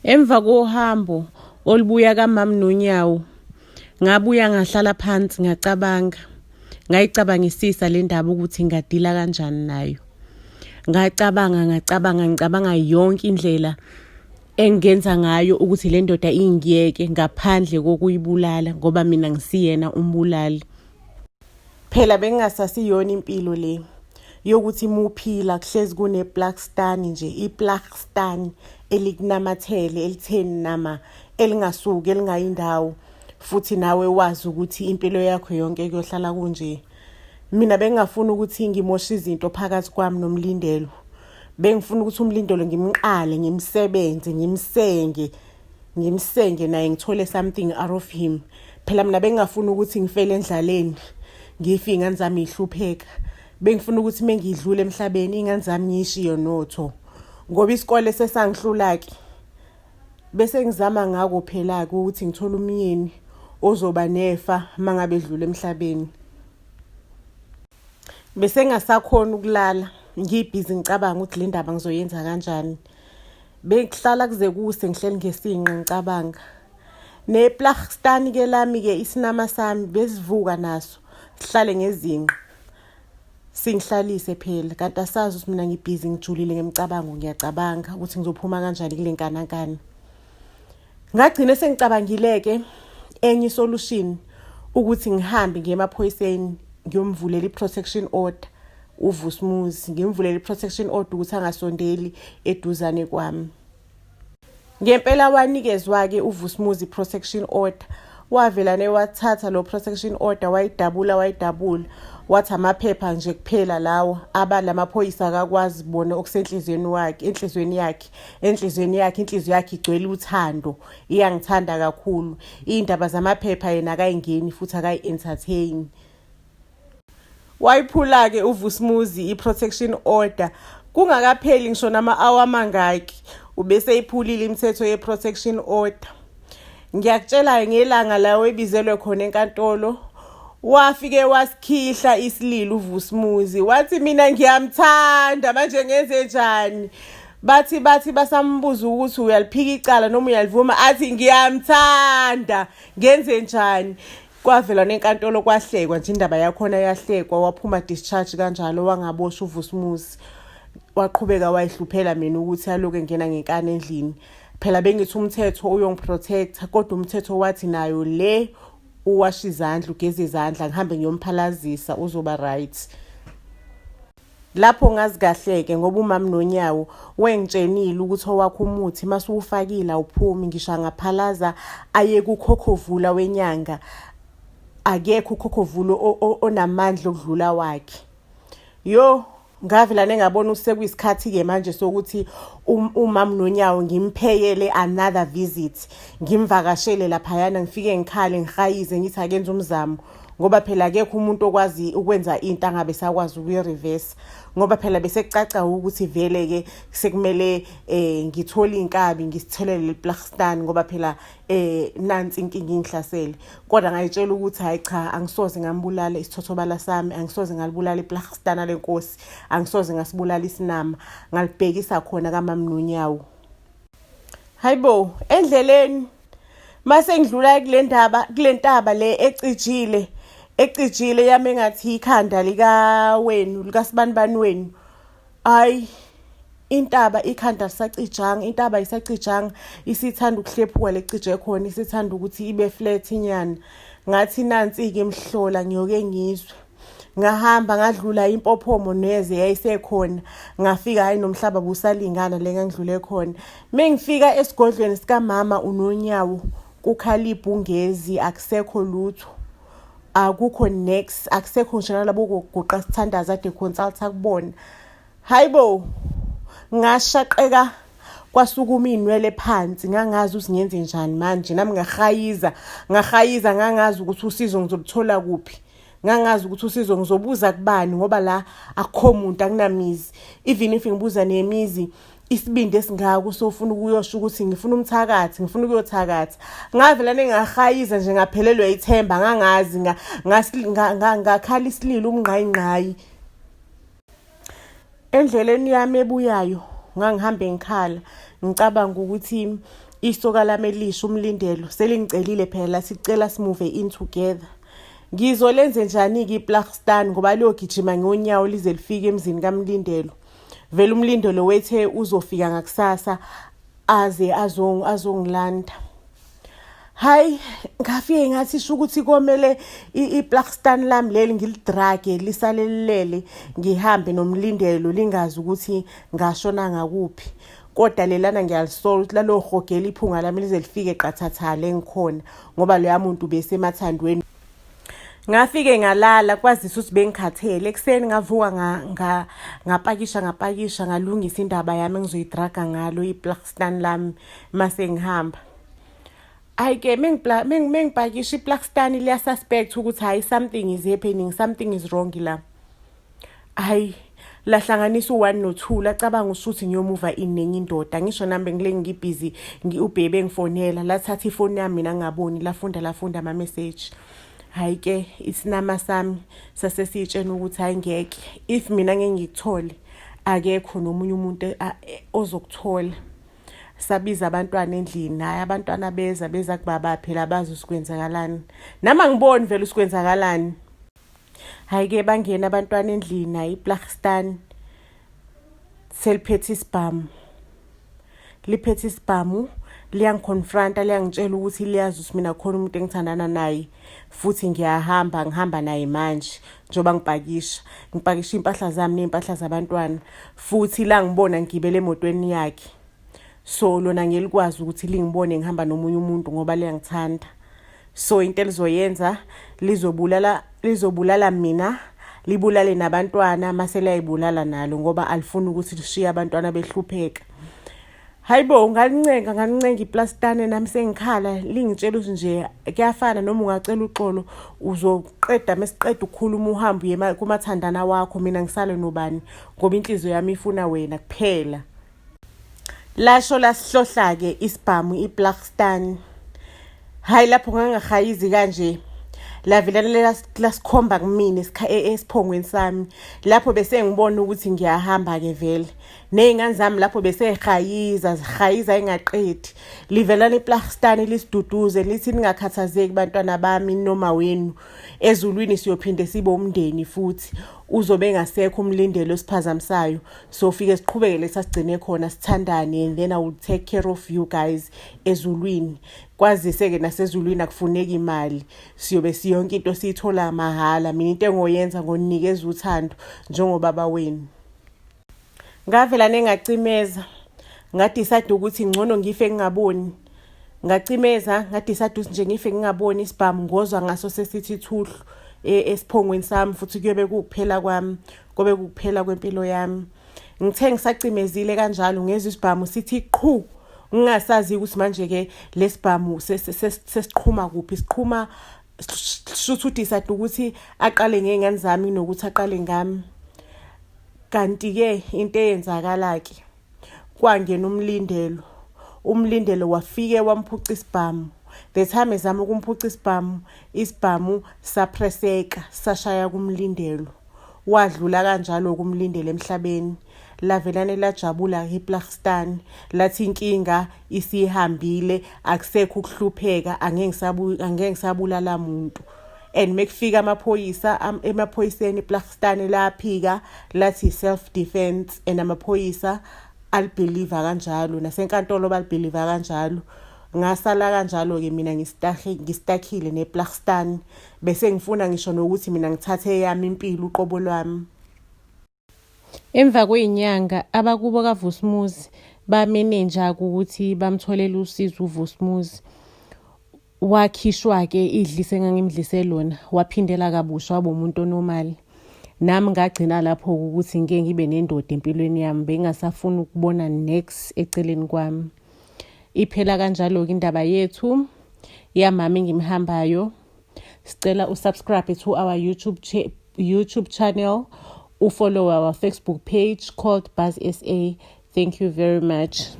Emva kohambo olubuya kaMam Nonyawo, ngabuya ngahlala phansi ngacabanga, ngayicabangisisa le ndaba ukuthi ngingadila kanjani nayo. Ngacabanga ngacabanga ngicabanga yonke indlela engingenza ngayo ukuthi le ndoda ingiyeke ngaphandle kokuyibulala ngoba mina ngisiyena umbulali. Phela bengingasasiyona impilo le yokuthi muphila kuhlezi kuneplakstani nje iplakstani elikunamathele elitheni nama elingasuki elingayindawo futhi nawe wazi ukuthi impilo yakho yonke kuyohlala kunje. Mina bengingafuni ukuthi ngimoshe izinto phakathi kwami nomlindelo. Bengifuna ukuthi umlindelo ngimqale ngimsebenze ngimsenge ngimsenge naye ngithole something out of him phela mina bengingafuni ukuthi ngifele endlaleni ngife iy'ngane zami yihlupheka bengifuna ukuthi uma ngidlule emhlabeni iy'ngane zami ngiyishiye notho ngoba isikole sesangihlula-ke bese ngizama ngako phela-ke ukuthi ngithole umyeni ozoba nefa uma ngabe edlule emhlabeni. Bese ngingasakhoni ukulala ngibhizi ngicabanga ukuthi le ndaba ngizoyenza kanjani. Bekuhlala kuze kuse ngihleli ngesinqe ngicabanga. Neplagstani ke lami-ke isinama sami besivuka naso sihlale ngezinqa singihlalise phela kanti asazi ukuthi mina ngibhizi ngijulile ngemicabango ngiyacabanga ukuthi ngizophuma kanjani kule nkanankana. Ngagcine sengicabangile-ke enye isolution ukuthi ngihambe ngiye emaphoyiseni ngiyomvulela i-protection order uVusmuzi ngimvulele i-protection order ukuthi angasondeli eduzane kwami. Ngempela wanikezwa-ke uVusmuzi i-protection order wavelane wathatha lo protection order wayidabula wayidabula wathi amaphepha nje kuphela lawo aba lamaphoyisa akakwazi bona okusenhliziyweni wakhe enhliziyweni yakhe enhliziyweni yakhe inhliziyo yakhe igcwele uthando iyangithanda kakhulu iy'ndaba zamaphepha yena akayingeni futhi akayi-entertain Wayiphula-ke uVusmuzi i-protection order kungakapheli ngisho nama-awa amangaki ubeseyiphulile imithetho ye-protection order. Ngiyakutshela-ke ngelanga la webizelwe khona enkantolo wafike wasikhihla isililo uVusmuzi wathi mina ngiyamthanda manje ngenze njani bathi bathi basambuza ukuthi uyaliphika icala noma uyalivuma athi ngiyamthanda ngenze njani Kwavela nenkantolo kwahlekwa nje indaba yakhona yahlekwa waphuma discharge kanjalo wangaboshwa uVusumuzi waqhubeka wayihluphela mina ukuthi aloku engena ngenkani endlini phela bengithi umthetho uyongiprotecta kodwa umthetho wathi nayo le uwasha izandla ugeza izandla ngihambe ngiyomphalazisa uzoba right Lapho ngazi kahle-ke ngoba umam Nonyawo wengitshenile ukuthi owakho umuthi masuwufakile awuphumi ngisho angaphalaza aye kukhokhovula wenyanga akekho ukhokhovula onamandla okudlula wakhe. Yo ngavelane ngabona usekuyisikhathi-ke manje sokuthi um, umam Nonyawo ngimpheyele another visit ngimvakashele laphayana ngifike ngikhale ngihayize ngithi akenze umzamo ngoba phela akekho umuntu okwazi ukwenza into angabe sakwazi ukuyi-reverse ngoba phela besekucaca ukuthi vele-ke sekumele um ngithole iy'nkabi ngisithelele leli ngoba phela um nansi inkinga ingihlasele kodwa ngayitshela ukuthi hhayi cha angisoze ngambulala isithothobala sami angisoze ngalibulala iplagstana lenkosi angisoze ngasibulala isinama ngalibhekisa khona kamamnonyawo Hayibo, endleleni mase ngidlula kule ndaba kule ntaba le ecijile ecijile yami engathi ikhanda lika wenu likasibanibani wenu hayi intaba ikhanda lisacijanga intaba isacijanga isithanda ukuhlephuka lecije khona isithanda ukuthi ibe flat inyana ngathi nansi-ke imhlola ngiyoke ngizwe ngahamba ngadlula impophomo neze yayisekhona ngafika hayi nomhlaba busalingana le ngangidlule khona mengifika esigodlweni sikamama unonyawo kukhala ibhungezi akusekho lutho akukho next akusekho ngisho nalabo kokuguqa sithandaza ade consulta kubona hayibo ngashaqeka kwasukuma iy'nwele phansi ngangazi ukuthi ngenze njani manje nami ngahayiza ngahayiza ngangazi ukuthi usizo ngizoluthola kuphi ngangazi ukuthi usizo ngizobuza kubani ngoba la akukho muntu akunamizi even if ngibuza nemizi isibindi esingaka usofuna ukuyosho ukuthi ngifuna umthakathi ngifuna ukuyothakatha ngavela nengahayiza nje ngaphelelwa ithemba ngangazi ngakhala isililo umngqayingqayi Endleleni yami ebuyayo ngangihambe ngikhala ngicabanga ukuthi Isoka lami elisha umlindelo selingicelile phela sicela simove in together. Ngizolenze njani-ke iPlagstan ngoba liyogijima ngonyawo lize lifike emzini kaMlindelo. Vele umlindelo wethe uzofika ngakusasa aze azongilanda. Hayi ngafike ngathi sho ukuthi komele iPlagstan lami leli ngilidrage lisale lilele ngihambe nomlindelo lingazi ukuthi ngashona ngakuphi. Kodwa lelana ngiyalisola ukuthi lalohogela iphunga lami lize lifike qathatha le ngikhona ngoba loya muntu besemathandweni. Ngafike ngalala kwazise ukuthi bengikhathele ekuseni ngavuka ngapakisha ngapakisha ngalungisa indaba yami engizoyidraga ngalo iPlagstan lami mase ngihamba. Hayi ke mengipakisha iPlagstan liya-suspect ukuthi hayi something is happening, something is wrong la. Hayi lahlanganisa u-1 no-2 lacabanga ukuthi ngiyomuva in nenye indoda ngisho nami bengile ngibhizi ubhebe engifonela lathatha ifoni yami mina ngingaboni lafunda lafunda ama-message. Hayi ke isinama sami sase siyitshena ukuthi hayi ngeke if mina ngeke ngikuthole akekho nomunye umuntu ozokuthola. Sabiza abantwana endlini hhayi abantwana beza beza kubaba phela bazi ukuthi kwenzakalani. Nami angiboni vele ukuthi kwenzakalani. Hhayi ke bangena abantwana endlini hhayi iPlagstan seliphethe isibhamu. Liphethe isibhamu liyangiconfronta liyangitshela ukuthi liyazi ukuthi mina khona umuntu engithandana naye futhi ngiyahamba ngihamba naye manje njengoba ngipakisha ngipakisha iy'mpahla zami ney'mpahla zabantwana futhi la ngibona ngigibele emotweni yakhe so lona ngelikwazi ukuthi lingibone ngihamba nomunye umuntu ngoba liyangithanda so into elizoyenza lizobulala lizobulala mina libulale nabantwana mase liyayibulala nalo ngoba alifuni ukuthi lishiye abantwana behlupheka. Hayibo ngalincenga ngalincenga iplastane nami sengikhala lingitshela ukuthi nje kuyafana noma ungacela uxolo uzoqeda mesiqeda ukukhuluma uhambe uye kumathandana wakho mina ngisale nobani ngoba inhliziyo yami ifuna wena kuphela. Lasho lasihlohla-ke isibhamu iPlagstan. Hhayi lapho ngangingahayizi kanje. Lavele lasikhomba kumina esiphongweni sami. Lapho bese ngibona ukuthi ngiyahamba-ke vele. Ney'ngane zami lapho bese yihayiza zihayiza ingaqedi. Livelana iPlagstan lisiduduze lithi ningakhathazeki bantwana bami noma wenu. Ezulwini siyophinde sibe umndeni futhi. Uzobe engasekho umlindelo osiphazamisayo. Sofike siqhubeke lesasigcine khona sithandane and then I will take care of you guys ezulwini. Kwazise-ke nasezulwini akufuneki imali. Siyobe siyonke into siyithola mahhala. Mina into engoyenza ngoninikeza uthando njengobaba wenu. Ngavela nengacimeza. Ngadecide ukuthi ngcono ngife ngingaboni. Ngacimeza ngadecide ukuthi nje ngife ngingaboni isibhamu ngozwa ngaso sesithi thuhlu esiphongweni sami futhi kuyobe kuwukuphela kwami kobe kukuphela kwempilo yami. Ngithe ngisacimezile kanjalo ngezwe isibhamu sithi qhu ngingasazi ukuthi manje ke lesibhamu sesiqhuma kuphi siqhuma shuthi udecide ukuthi aqale ngey'ngane zami nokuthi aqale ngami. Kanti-ke into eyenzakala-ke kwangena umlindelo umlindelo wafike wamphuca isibhamu the time ezama ukumphuca isibhamu isibhamu saphreseka sashaya kumlindelo wadlula kanjalo kumlindelo emhlabeni lavelane lajabula iPlagstan lathi inkinga isihambile akusekho ukuhlupheka angeke ngisabulala muntu and mekufika amaphoyisa emaphoyiseni iPlagstan laphika lathi self defense and amaphoyisa alibelieve kanjalo nasenkantolo balibelieve kanjalo. Ngasala kanjalo-ke mina ngistakhile nePlagstan bese ngifuna ngisho nokuthi mina ngithathe eyami impilo uqobo lwami. Emva kwey'nyanga abakubo kaVusumuzi bamenenja-ke ukuthi bamtholele usizo uVusumuzi. Wakhishwa-ke idlise engangimdlise lona waphindela kabusha waba umuntu onormal. Nami ngagcina lapho ukuthi ngike ngibe nendoda empilweni yami bengingasafuni ukubona nex eceleni kwami. Iphela kanjalo-ke indaba yethu yamama engimhambayo. Sicela usubscribe to our YouTube channel, ufollow our Facebook page called Buzz SA. Thank you very much.